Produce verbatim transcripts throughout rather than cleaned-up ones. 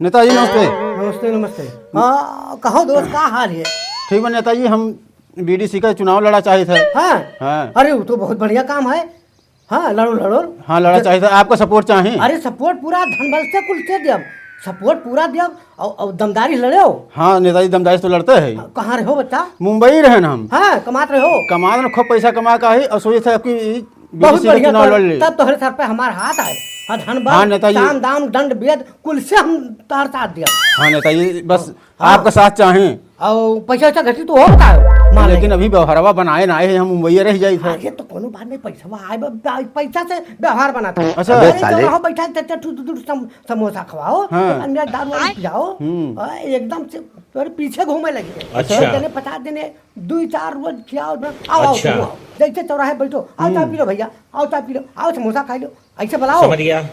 नेताजी, नमस्ते। नमस्ते, नमस्ते। हाँ, कहो दोस्त, का हाल है? ठीक बा नेताजी, हम बीडीसी का चुनाव लड़ा चाहित है। हाँ? हाँ। अरे, वो तो बहुत बढ़िया काम है। हाँ, लड़ो, लड़ो। हाँ, लड़ा ज- चाहित है, आपका support चाही। अरे, support पूरा धन बल से कुल से दियब, support पूरा दियब, और, और दमदारी लड़ो। हाँ नेताजी, दमदारी से तो लड़ते हैं। कहाँ रहो बच्चा? मुंबई रहे ना हम। हाँ, कमात रहो। कमात रहो, खूब पैसा कमा का ही, और सोचे थे कि बहुत बीडीसी का बढ़िया, चुनाव तो लड़ ले। तब तोहरे सर पे हमार हाथ आए। हाँ, धन बल, हाँ, नेताजी। साम दाम दंड भेद, कुल से हम तोहर साथ दिया। हाँ नेताजी, बस हाँ। आपका साथ चाहें। और पैसा वैसा घटी तो हो बताओ, मान लेकिन लेंगे। अभी व्यवहारवा बनाए ना आए हैं, हम मुंबई रह जाई थे। अरे तो कोनो बात नहीं, पैसा आए, ब-, ब-, पैसा से व्यवहार बनाता है। अच्छा। अबे अरे, साले। चलो, बैठा, चल, चल, ठू, ठू, ठू, सम-, समोसा खवाओ, हाँ। अंदर दारू वारू पियाओ, हम्म। और एकदम से तोरे पीछे घूमे लगे। अच्छा। दस जने, पचास जने, दुई चार रोज खियाओ, आओ, आओ, अच्छा। तुम आओ। जैसे चौराहे बैठो, आओ, चाय हम्म। पी लो भैया, आओ, चाय पी लो, आओ, समोसा खा लो, ऐसे बुलाओ। समझ गया।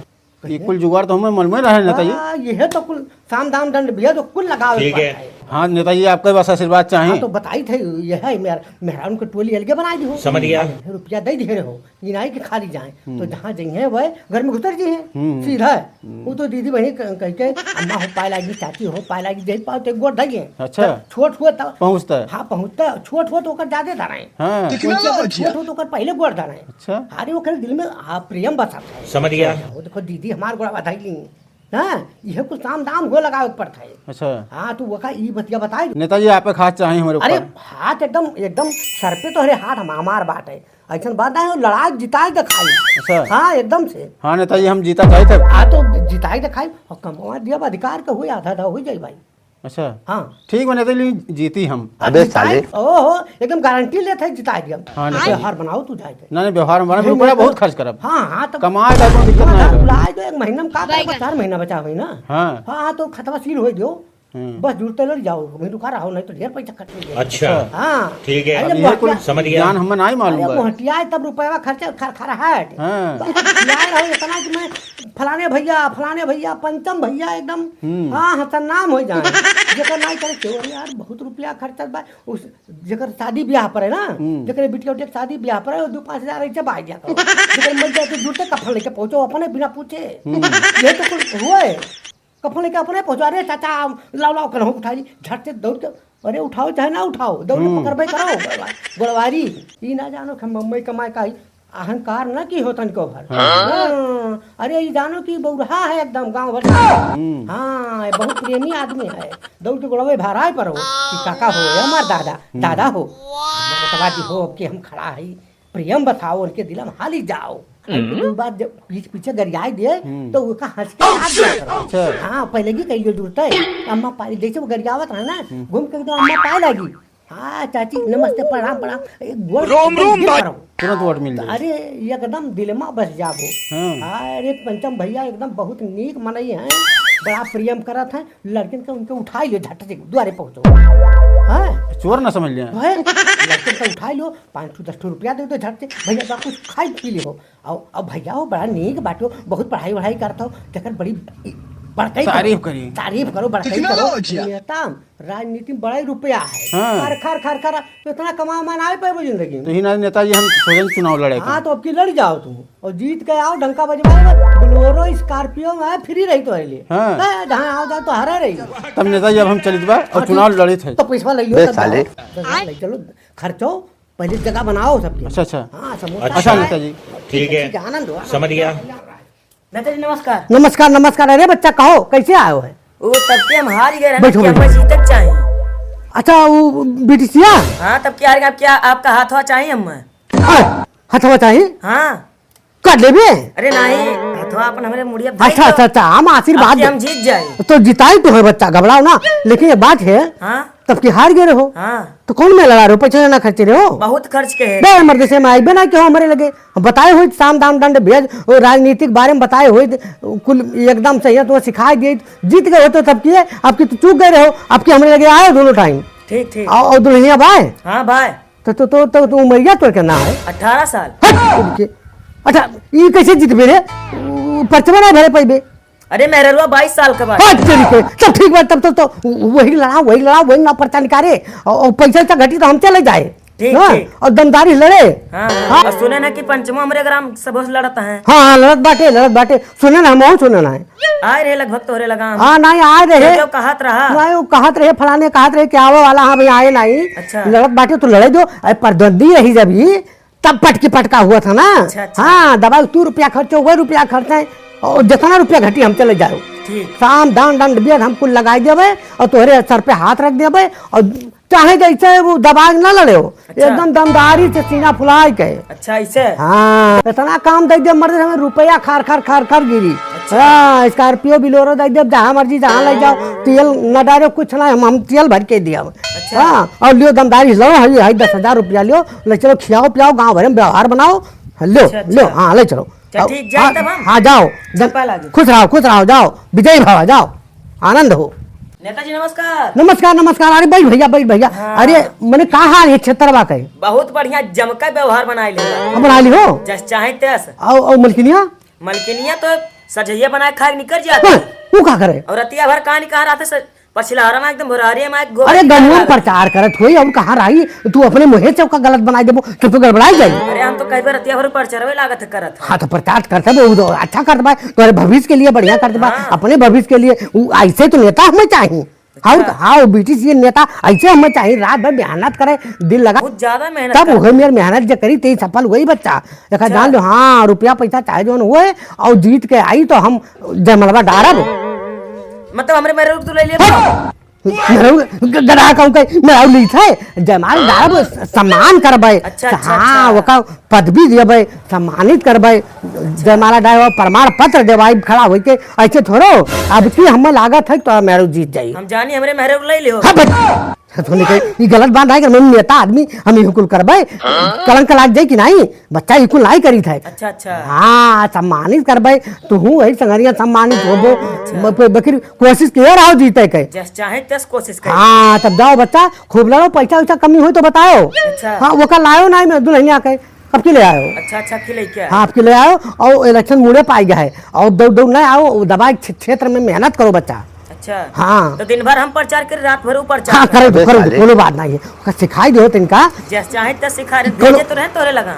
ये कुल जुगाड़ तो हमें मन में रहे नेताजी। हाँ, यह तो कुल साम दाम दंड भेद तो कुल लगावे ठीक है। पड़ता है। हाँ नेताजी, आपके बस आशीर्वाद चाहें। हाँ, तो बताई थे, यह है मेहर-, मेहरारू के टोली अलगे बनाई दी हो। समझ गया। रुपया दे दिए रहो, ये नहीं कि खाली जाए। हम्म। तो जहाँ जइहें वह घर में घुसर जी हैं, हम्म। सीधा। हम्म। वो तो दीदी बहनी क-, कह के, "अम्मा हो पाए लागी, चाची हो पाए लागी," जही पाओ ते गोड़ धइहें। अच्छा। तो छोट हुआ तो पहुँचता है। हाँ, पहुँचता है। छोट हुआ तो ओकर ज्यादा धराएं। हाँ। उनसे अगर छोट हो तो ओकर पहले गोड़ धराएं। अच्छा। अरे ओकर दिल में, हाँ, प्रेम बसा था। समझ गया। वो देखो दीदी हमार गोड़वा धइली। हाँ, यह कुछ काम दाम हो लगावे के पड़ता है। अच्छा। हाँ, तू ओका ई बतिया बताई। नेताजी, आप एक हाथ चाही हमारे अरे, ऊपर। हाथ एकदम, एकदम सर पे तोहरे हाथ हम, हमार बात है। ऐसन बात नहीं हो, लड़ाई जिताई दिखाई। अच्छा। हाँ, एकदम से। हाँ नेताजी, हम जीता चाहित है। हाँ, तो जिताई दिखाई और कमवा दिया, अधिकार का हुई, आधा आधा हो जाई भाई। अच्छा। हाँ। ठीक बा नेताजी, जीती हम। अबे जिताई, साले। ओहो, एकदम गारंटी लेत है, जिताई दिया। हाँ नेताजी। व्यवहार बनाओ तू जाए के। नहीं, नहीं, व्यवहार में नहीं, रुपया नहीं, बहुत खर्च करब। हाँ, हाँ, तब कमाए का कोनो दिक्कत हाँ, नहीं है। बुलाए दो, एक महीना में का करबा, चार महीना बचा हुई ना। हाँ। हाँ, हाँ, तो खतवा सील हो दियो। हम्म। बस जुड़ते लड़ जाओ, वहीं रुका रहो, नहीं तो ढेर पैसा खर्च हो जाए। अच्छा। हाँ। ठीक है। अरे अब ये कुल मोहटिया, समझ गया। ज्ञान हमें नहीं मालूम अरे बा। मोहटिया तब रुपया खर्चा खर-, खर है। हाँ। तो खियाए रहो इतना कि मैं फलाने भैया, फलाने भैया, पंचम भैया एकदम, हम्म। हाँ, हाँ, सन्नाम हो जाए। जेकर नहीं करे, क्यों रे यार, बहुत रुपया खर्चा बा। उस, जेकर शादी ब्याह पर है ना, हम्म। जेकर बिटिया उटिया के शादी ब्याह पर है, दो पाँच हजार ऐसे बाहर दिया करो। जेकर मर जाए तो जुड़ते कफन लेके पहुँचो अपने बिना पूछे। हम्म। ये तो कुल हुआ है। कफन लेके अपने पहुँचो, "अरे चाचा, लाओ, लाओ, कन्हौ उठा ली।" झट से दौड़ के, अरे उठाओ चाहे ना उठाओ, दौड़ के हम्म। पकड़बे करो। गोड़वारी, ई ना जानो कि हम मम्मी कमाए का ही अहंकार ना की होतन को भर। हाँ। हाँ, अरे ई जानो कि बौरहा है एकदम गाँव भर। हम्म। हाँ, ये बहुत प्रेमी आदमी है। दौड़ के गोड़वे भराए पर हो कि काका हो, ये हमार दादा, हम्म। दादा हो। हमारे तो बाजी हो, अब कि हम खड़ा है। प्रेम बताओ, उनके दिल में हाली जाओ। हम्म। एक दो बार जब पीछ पीछे गरियाई दे, हम्म। तो ओका हंस के काट दिया करो। अच्छा। हाँ, पहले की कहियो जुड़ता है। अम्मा पाली, जैसे वो गरियावत रहे ना, हम्म। घूम के तो अम्मा पाए लागी। हाँ, चाची, नमस्ते, प्रणाम, प्रणाम। एक गोड़ रोम, एकदम रोम दिल भाई। पर हो। तुरंत वोट मिल जाए। अरे, एकदम दिल में बस जाबो। हाँ। अरे, पंचम भैया एकदम बहुत नीक मनई हैं, बड़ा प्रेम करत हैं, लड़किन के उनके उठाई लियो, झट से द्वारे पहुँचो। हाँ। चोर ना समझ लिया। भाई, लड़किन के उठाई लियो, पाँच ठो, दस ठो रुपया दे दो झट से, भैया का कुछ खाई पी लियो। और, और भैया हो बड़ा नीक बाटो, बहुत पढ़ाई वढ़ाई करत हो, तेकर बड़ी बड़कई करो। तारीफ करी। तारीफ करो, बड़कई करो। नेता, राजनीति में बड़ा ही रुपया है। हाँ। खर, खर, खर, खर, तो इतना कमा उमा ना पाए जिंदगी में। तो ही ना नेताजी, हम सोचें चुनाव लड़े के। हाँ, तो अब की लड़ जाओ तुम। और जीत के आओ, डंका बजवाए, Bolero, Scorpio में free रही तो है लिए। हाँ। हाँ, जहाँ आओ जाओ तो हरा रही। तब नेताजी, अब हम चलित बा और हाँ, चुनाव ठीक। लड़ित है। तो पैसवा ले लो, बे तब साले। जाओ। पैसवा ले चलो, खर्चो, पहले जगह बनाओ सबके। अच्छा, अच्छा। हाँ, समोसा अच्छा, खाए। नेताजी। ठीक है। ठीक है, आनंद हो, आनंद। समझ गया। नेताजी, नमस्कार। नमस्कार, नमस्कार। अरे बच्चा, कहो, कैसे आयो है? वो तब के हम हार गए रहना बैठो, कि बैठो। हमें जीतक चाहिए। अच्छा, वो बिटिसिया? हाँ, तब के हार गए, आप क्या, आपका हाथवा चाहिए हमें? आ, हाथवा चाहिए? हाँ। कर लेबे? अरे नहीं, हाथवा अपन हमारे मुड़िया पे अच्छा, धर दो। अच्छा, अच्छा, हम आशीर्वाद आपके दे। हम जीत जाए। तो जिताई तो है बच्चा, घबराओ ना। लेकिन ये बात है, हाँ। तब की हार गए रहो। हाँ। तो कौन मेला लड़ा रहे हो? पैसा ना खर्चे रहे हो? बहुत खर्च के है। बे मर्द से मैं आइबे ना क्यों हमारे लगे? बताए होइत साम दाम दंड भेद, वो राजनीतिक बारे में बताए होइत, कुल एकदम सही है, तो सिखाई दिए, जीत गए हो तो तब किए, आपकी तो चूक गए रहो, आपकी हमरे लगे आए दोनों टाइम। ठीक, ठीक। और, और दुल्हनिया भाई? हाँ भाई। तो, तो, तो, तो, तो उमरिया तोर के ना है? अठारह साल। हट, उनके। अच्छा, ई कैसे जीतबे रे? उ, पर्चवा ना भरे पाइबे। अरे मेहररुआ बाईस साल का बाटे। हट तेरी के, तब ठीक बा, तब तो, तो वही लड़ा, वही लड़ा, वही ना पर्चा निकाले, और, और पैसा वैसा घटी तो हम चले जाए। ठीक, हाँ, ठीक। और दमदारी लड़े। हाँ, हाँ। हाँ। और सुने ना कि पंचमो हमरे ग्राम सबो से लड़त हैं। हाँ, हाँ, लड़त बाटे, लड़त बाटे। सुने ना, हमहू सुने ना है। आए रहे लगभग तोहरे लगा हम। हाँ, नहीं, आए रहे। जो, जो कहत रहा। नहीं, वो कहत रहे, फलाने कहत रहे कि आवे वाला, हाँ भाई, आए नहीं। अच्छा। लड़त बाटे तो लड़े दो। अरे, परद्वंदी रही जब ही, तब पटकी पटका हुआ था ना। अच्छा, अच्छा। हाँ, दवाई तू रुपया खर्चो, वह रुपया खर्चे, और जितना रुपया घटी, हम चले जाओ। ठीक। साम, दान, दंड, भेद हम कुल लगाई देबे, और तोहरे सर पे हाथ रख देबे, और चाहे जैसे वो दबा के ना लड़े हो, अच्छा। एकदम दमदारी से सीना फुलाए के। अच्छा, ऐसे? हाँ, इतना काम दे दे मर्द, हमें रुपया खार खार खार खार गिरी। अच्छा। हाँ, Scorpio Bolero दे दे, जहाँ मर्जी जहाँ ले जाओ, तेल न डालो, कुछ ना, हम, हम तेल भर के दिया। अच्छा। हाँ, और लियो दमदारी, लो, हई, हई दस हजार रुपया लियो, ले चलो, खियाओ पियाओ, गाँव भर में व्यवहार बनाओ, लो, अच्छा, अच्छा। लो, हाँ, ले चलो। अच्छा, अब, ठीक, जाए हाँ, तब हम? हाँ, जाओ। चप्पल आगे। खुश रहो, खुश रहो, जाओ, विजयी भवा, जाओ, आनंद हो। नेताजी, नमस्कार। नमस्कार, नमस्कार। अरे, बैठ भैया, बैठ भैया। हाँ। अरे, मने कहाँ है क्षेत्रवा के? बहुत बढ़िया, जमका व्यवहार बनाए ले। हम बना ली हो? जस चाहे तस। आओ, आओ, मलकिनिया? मलकिनिया तो सजैया बनाए खाए निकल जाती। हाँ, वो का करे? और रतिया भर कहानी कहाँ रहते सर? पछिलहरा में एकदम भोरारी में एक गोबर अरे, निकाल गमुआ में लागत। प्रचार करत होई, और कहाँ रही? तू अपने मुँहे से ओका गलत बनाई देबो, तो, तो गड़बड़ाई जाई। अरे, हम तो कई बार रतिया भर प्रचारवे लागत है करत है। हाँ, तो प्रचार करते बा, उ तो अच्छा करत बा, तोहरे भविष्य के लिए बढ़िया करत बा, हाँ। अपने भविष्य के लिए, उ ऐसे तो नेता हमें चाहिए। अच्छा। और हाँ, वो बीटीसी नेता ऐसे हमें चाहिए, रात भर मेहनत करे, दिल लगा। बहुत ज्यादा मेहनत तब करत वही है। मेर मेहनत जे करी, ते सफल वही बच्चा। एक अच्छा। जान लो, हाँ, रुपया पैसा चाहे जौन होए, और जीत के आई तो हम जयमलवा डारब। मतलब हमरे मेहरारू के तू ले लिया? हट! मेहरारू ग-, गधा कहूँ के, मेहरारू लीत है, जयमाल डारब, स-, सम्मान करबै। अच्छा, अच्छा, हाँ, अच्छा। ओका पदवी देबै, सम्मानित करबै। जयमाला डारब, प्रमाण पत्र देबै, खड़ा होइके, ऐसे थोड़ो। अब की हमें लागत है तो मेहरारू जीत जाई। हम जानी हमरे मेहरारू ले लियो। हाँ, बस। तो नहीं कही, ये गलत बात है कि हम नेता आदमी, हम ये कुल करबै, कलंक लाग जाई कि नहीं? बच्चा ई कुल नाई करीत है। अच्छा, अच्छा। हाँ, सम्मानित करबै, तुहूँ वही संगरिया सम्मानित होबो। अच्छा। ब-, ब-, बकिर कोशिश किए रहो जीते के। जस चाहे तस कोशिश करे। हाँ, तब जाओ बच्चा, खूब लड़ो, पैसा वैसा कमी होई तो बताओ। अच्छा। हाँ, वो कल लायो नाई मैं दुल्हनिया के, अब की ले आयो? अच्छा, अच्छा, की लेके आयो? हाँ, अब की ले आयो, और इलेक्शन मुड़े पाई गया है, और दौड़ दौड़ ना आओ, दबाई क्षे-, क्षेत्र में मेहनत करो बच्चा। अच्छा। हाँ। तो दिन भर हम प्रचार करी, रात भर ऊ प्रचार हाँ, करे। करे दो, अबे करे दो, साले। कोनो बात नहीं है। ओका सिखाई दो तिनका। जस चाहे तस सिखा रहे, कोनो भेजे तो रहे तोरे लगा।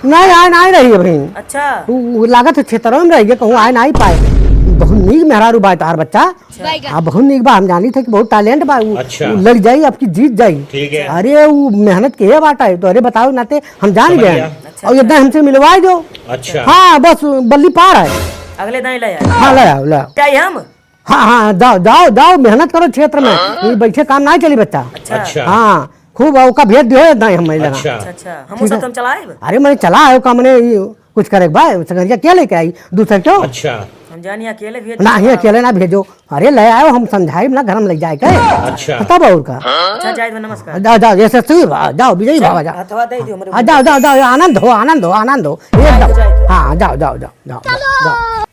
नहीं, आए नहीं रही अभी। अच्छा। उ, उ लागत है क्षेत्रों में रहिए, कहूँ आए नहीं पाए। बहुत नीक मेहरारू बा तोहार बच्चा। अच्छा। हाँ, बहुत नीक बा, हम जानी थे कि बहुत talent बा। उ, अच्छा। उ लड़ जाई, आपकी जीत जाई। ठीक है। अरे, उ मेहनत के बात है, तो अरे बताओ नाते हम जान समझ गए। गया। अच्छा, और अच्छा। एकदम हमसे मिलवाए दो। अच्छा। हाँ, बस बल्ली पार है। अगले दाएं ले आए। हाँ, ले आओ, ले आओ। क्या हम? हाँ, हाँ, जाओ, जाओ, जाओ, मेहनत करो क्षेत्र में। हाँ? ये बैठे काम ना चली बच्चा। अच्छा। अच्छा। हाँ, खूब ओका भेज दियो, इतना ही हम लगा। अच्छा। अच्छा, अच्छा, हम ठीक सब है। तुम चलाए? अरे, मैं चला आयो का, मने ये कुछ करे के बा, संगरिया क्या लेके आई? दूसरे क्यों? अच्छा। हम जानी अकेले भेज ना, ही देता। अकेले ना भेजो। अरे, ले आयो, हम समझाई ना, घर में ले जाए के। अच्छा। तब और का? अच्छा, जाए दो, नमस्कार। जाओ, जाओ, यशस्वी भा, जाओ, विजयी भा, जाओ। हथवा दे दियो, हमरे हाँ, जाओ, जाओ, जाओ, आनंद हो, आनंद हो, आनंद हो। एकदम। जाए दो। हाँ, जाओ, जाओ, जाओ, जाओ, जाओ।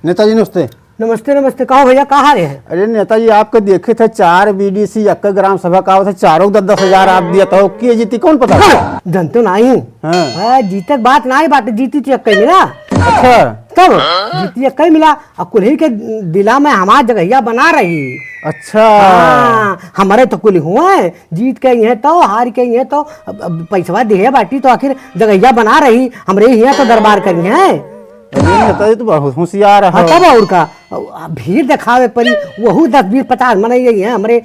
नेताजी नमस्ते। नमस्ते, नमस्ते। कहो भैया, कहाँ रहे हैं? अरे नेताजी, आपके देखे थे, चार बीडीसी, एक ग्राम सभा का आवत है, चारों को दस दस हजार आप दिया था, के जीती कौन पता? हाँ, जनते नहीं। हाँ। हाँ, जीते के बात नहीं, बात जीती थी, एक मिला। अच्छा। तब जीती एक मिला, और कुल्ही के दिला में हमार जगहिया बना रही। अच्छा। हाँ, हमारे तो कुल हुआ है, जीत के ये तो, हार के ये तो, अब, अब पैसवा दिहे बाटी तो आखिर जगहिया बना रही, हमरे यहाँ तो दरबार करी है। अरे नेताजी तो बहुत होशियार है। हाँ, तब और का, अब भीड़ दिखावे पड़ी, वहू दस बीस पचास मनई रही हैं, हमरे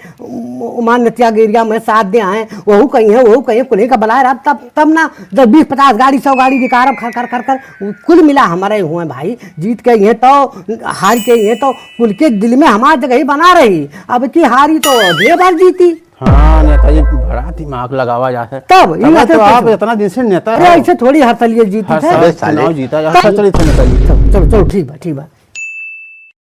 मान्य त्याग एरिया में साथ दे आए, वहू कहीं है, वहू कहीं, कुल्ही का बुलाए रहा, तब, तब ना दस बीस पचास गाड़ी, सौ गाड़ी निकारब, खर, खर, खर, खर, कुल मिला हमारे हुए भाई, जीत के ये तो, हार के ये तो, कुल के दिल में हमार जगह ही बना रही, अब की हारी तो अगले बार जीती। हाँ, नेताजी, बड़ा दिमाग लगावा जात है। तब, तब ई बात तो है आप कुछ इतना दिन से नेता अरे, रहो। ऐसे थोड़ी हर साल ये जीती हर थे। साल अबे साले। चुनाव जीता जात है। चलो, चलो, ठीक बा, ठीक बा।